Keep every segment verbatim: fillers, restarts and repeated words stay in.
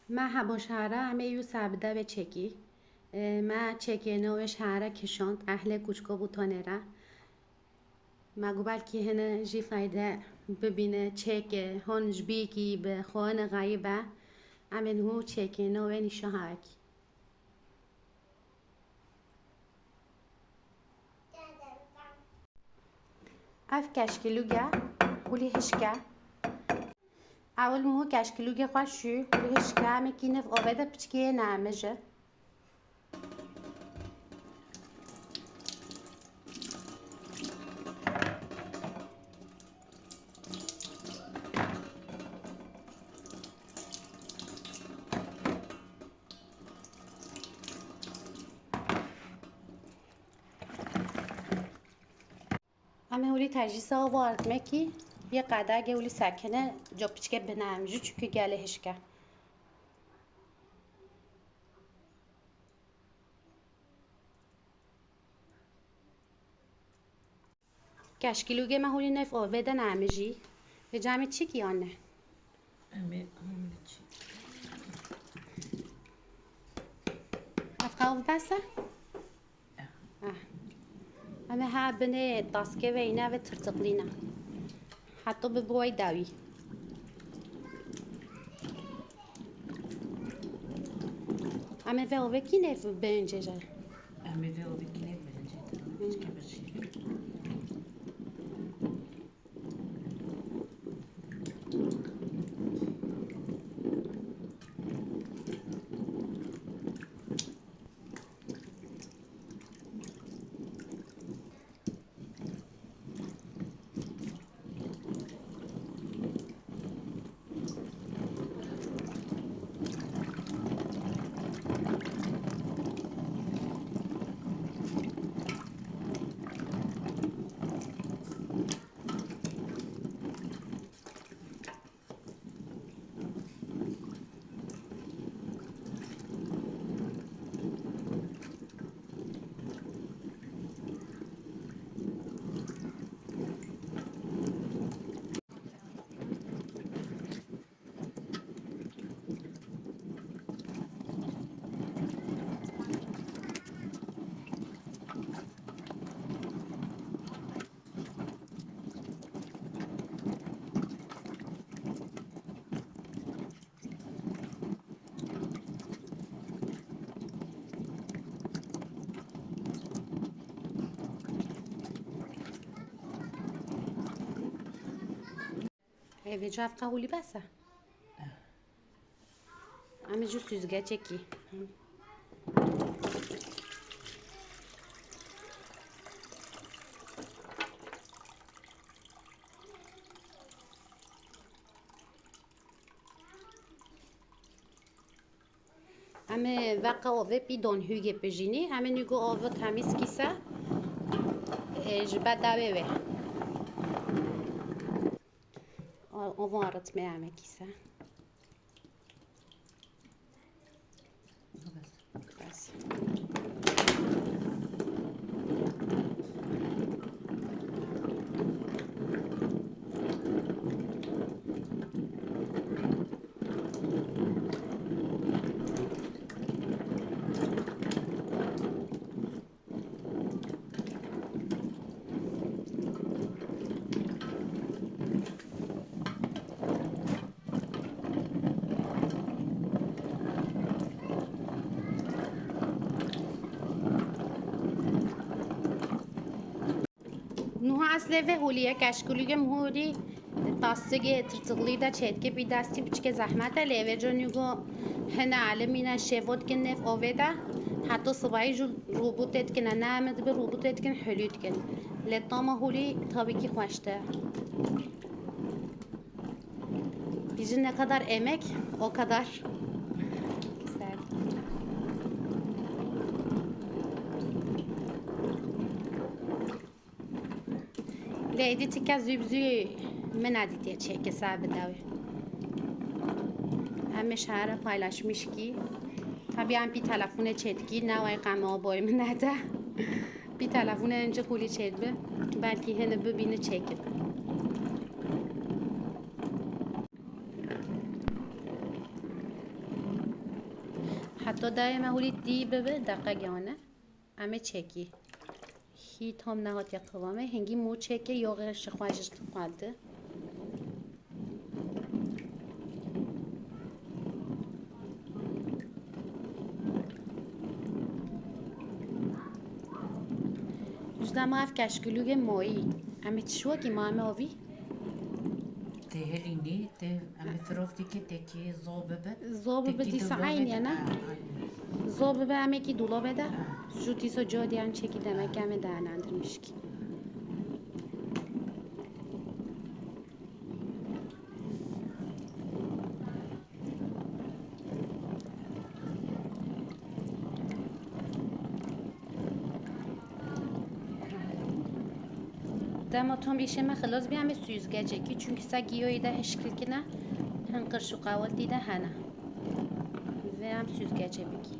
Me hebo şehre, em ê yû saet bide wê çekî. E, me çekê nû wê şehre kişand, ehlê kûçko bû tonê re. Me got belkî hene jî fayde bibîne, çekê hon ji bîkî bi xwe ne xayî be. Em ê niho çekê nû wê nîşa hawekî. Ev keşkilûk e, hûlî hişk e. Ewil mû keşkilûkê xwe şû, hûlî hişk e, em ê kî nêv ovê de piçkê yê nemij e. Em ê hûlî tecîsa ava artmekî yê qedegê hûlî sekine, ca piçke binemijî, çunke gelê hişk e. Keşkilûkê me hûlî nêv ovê de nemijî. Vêca em ê çi kî anne? Em ê hûlî çi? Ev qew bes e? Eh. Em ê ha binê taskê ve îne ve tirtiqlîne. Heta bi boy dawî. Em ê vê ovekî nêv bêncê jî. Em ê vê ovekî nêv bêncê. Hı. Çike beşî. Ê, vêca ev qehûlî bes e. Em ê ji süzgecekî. Em ê veqa ovê pî donhûgê pijînî. Em ê nîgo ovê temîz kîse, e, ji bedawê wê. O-, ovan ritmê em ê kîse. Bes. Nuha eslê vê holî ye, keşkilûgê min holî tastigê tirtiqlî de çêdikê, bî destî piçikê zehmet e, lê vêca nîgo hine elimîne şêvo dikin nêv ovê de, heta sibayî jî robotê dikine, ne em ê dibe robotê dikin, hulî dikin. Lê tama holî tabî kî xweştir e. Bîjin ne kadar emek, o kadar güzel. Lê êdî ti kes zû bi zû min edîtê çêke ser bidewê. Em ê şehre paylaşmiş kî. Tabii em pî telefonê çêdikî, ne way qema boy min nede. Pî telefonê önce kulî çêdibi. Belkî hene bibîni çêkin. Heta dayê me hûlî tî bibe, deqe gane. Em ê çekî. Hî tam nehatiye qivamê. Hingî mû çêke, yoxê ji xwe ji xwe di. Ji dema ev keşkilûgê moyî. Em ê çi wekî ma em ê avî? Tê hilînî, tê em ê firof dikî, tê kî zo bibe. Zo bibe, tê kî dîsa dewla eynî ye, ne? Ha, eynî. Zo bibe, em ê kî dolabê de. Ha. Jû dîsa cihê diyan çekî demek em ê değerlendirmişkî. Dema tam îşê me xilas bî, em ê süzgecê kî, çunkî se giyoyê de hişkilkine, hin qirş û qewatî de hene. Vê em süzgecê bikî.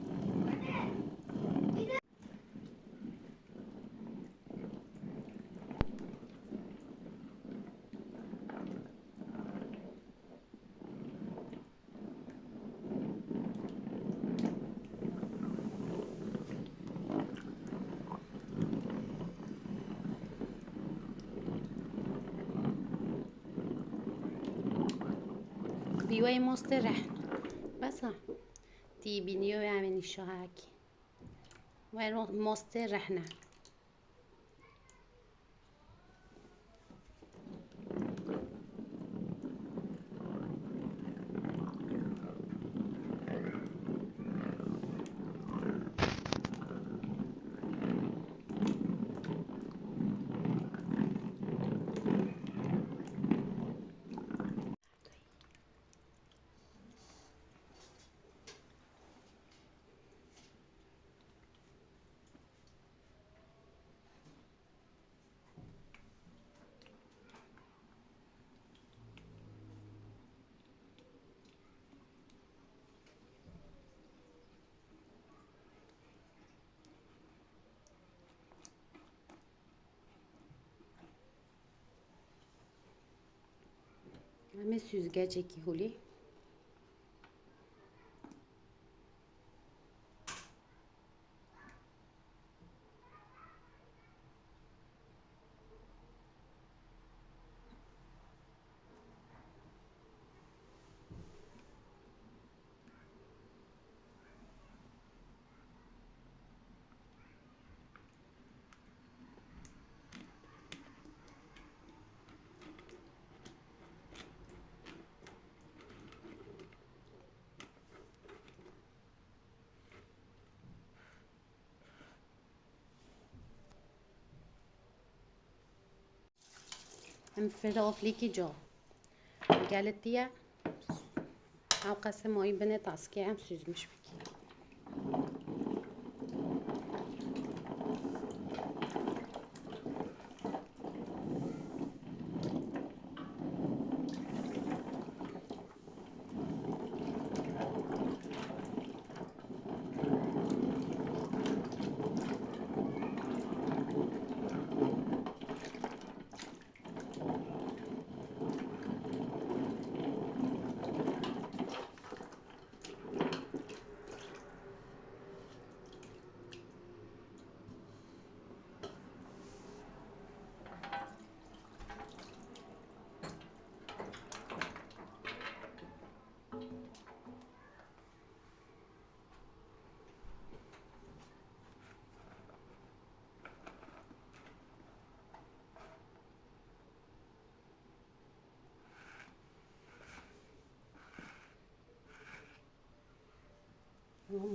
Bi wê mostê rehn. Bes e. Tî bînî yo, em ê nîşa hekî. Wê ro-, mostê rehne. Em ê süzgecekî holî. Em fir oflîkî co. Gelitiye. Ew qese mayî binê taskê em süzmüş bikî.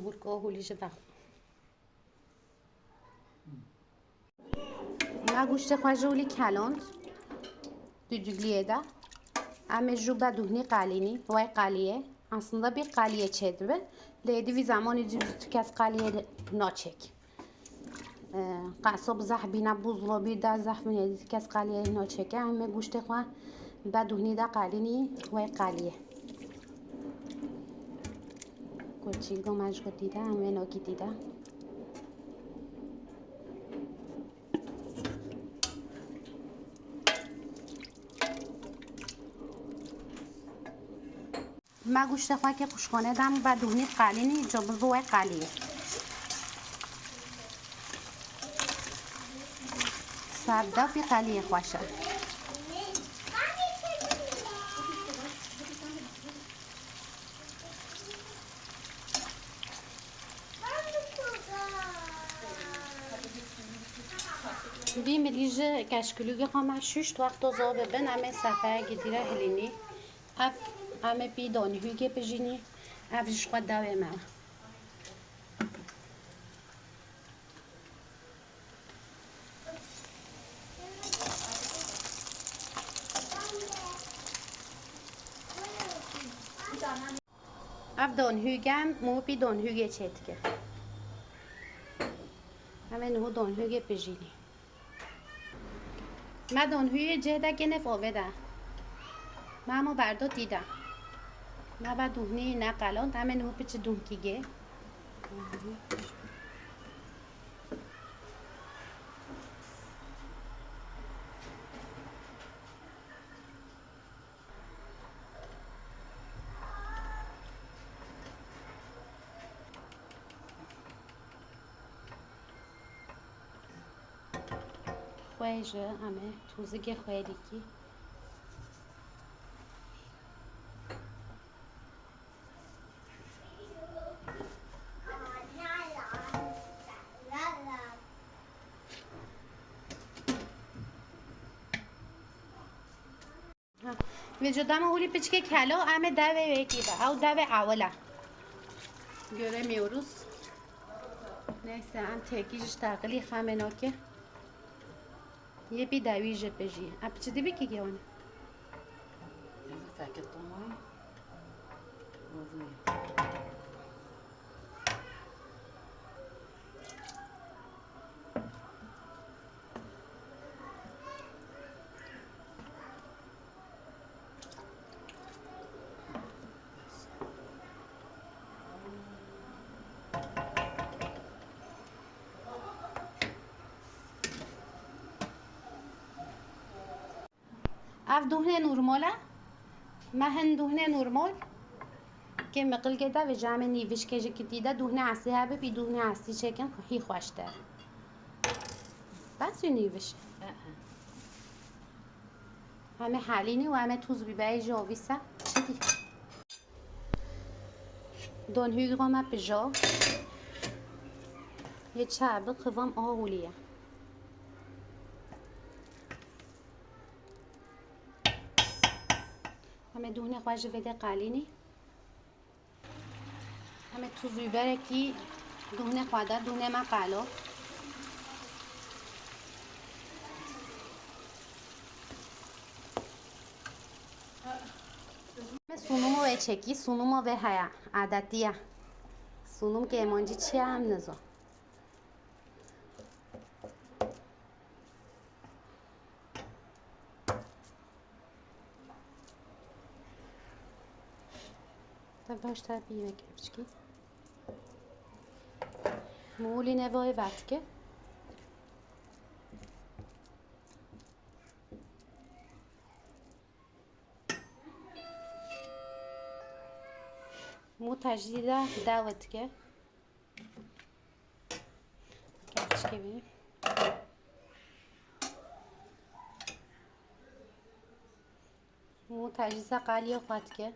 Hûrko hûlî ji dax. Me goştê xwe ji holî kelond. Düdükliyê de. Em ê jû be duhnî qalînî, wey qaliyê. Aslında bir qaliye çêdibe. Lê di vî zamanî zî tu kes qaliye naçêk. Ee, qeso bi zehf bîne, buzlo bî de zehf bîne, kes qaliyê naçêke. Em ê goştê xwe be duhnî de qalînî, wey qaliyê. Koçîl goma ji xwe dîde, em ê nokî dîde. Me Goştê xwe ke quşkane dam ba duhnî qalînî, cobil bi we qaliyê. Sade pî qaliyê xweş e. Vî milî ji keşkilûgê xwe me şûşt, wexto zobê bin, em ê sefeyekî dî re hilînî. Ev, em ê pî donhûgê bijînî. Ev ji xwe dawê me. Ev donhûgê em mû pî donhûgê çêdike. Em ê niho donhûgê pijînî. Me donhûyê cih de kê nêv ovê de. Me hemo berdo tî de. Me ba duhnî neqelond, em ê niho piçi duhnkî gê. Xwê ji em ê tûzikê xwêrîkî. Ha. Vêca dema hûrî piçkek helo, em ê devê wekî be. Ew devê ewil e. Göremiyoruz. Neyse, em têkî ji teqilî xemê nake. Yê pî dewî ji pijî. Em piçi dibî kî gewan. Fekê tomay. Rozmê. Ev duhnê normal e. Me hin duhnê normal. Kê miqilkê de vêca em ê nîvişkê ji kitî de duhnê eslî hebe, pî duhnê eslî çêkin, hî xweştir. Bes wî nîviş. Em ê helînî û em ê tûz bîberê jî ovî se. Çi dî? Donhûgê me pijo. Yê çabi qivam a hûlî ye. Em ê duhnê xwe ji vê de qalînî. Em ê tûz û biberekî duhnê xwe de, duhnê me qalo. Me sunumo wê çekî, sunumo vê heye, adetî ye. Sunum kê emancî çi ye, em nizo. Te baş te pîvek piçkî. Mûlî neva wê vedike. Mû tecî de dew dike. Keçikê bî. Mû tecî se qaliyê xwe dike.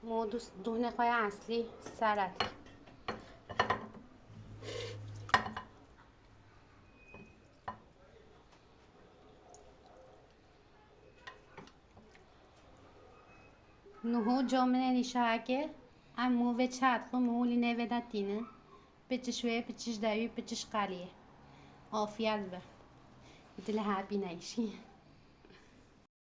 Modus duhnê xwe ya eslî ser e. Niho comine nîşa ke em movê çat xwe mihûlî nêvê de tînin. Piçiş wê, piçiş dewî, piçiş qaliyê. Afiyet be. Dile hepî neyşî.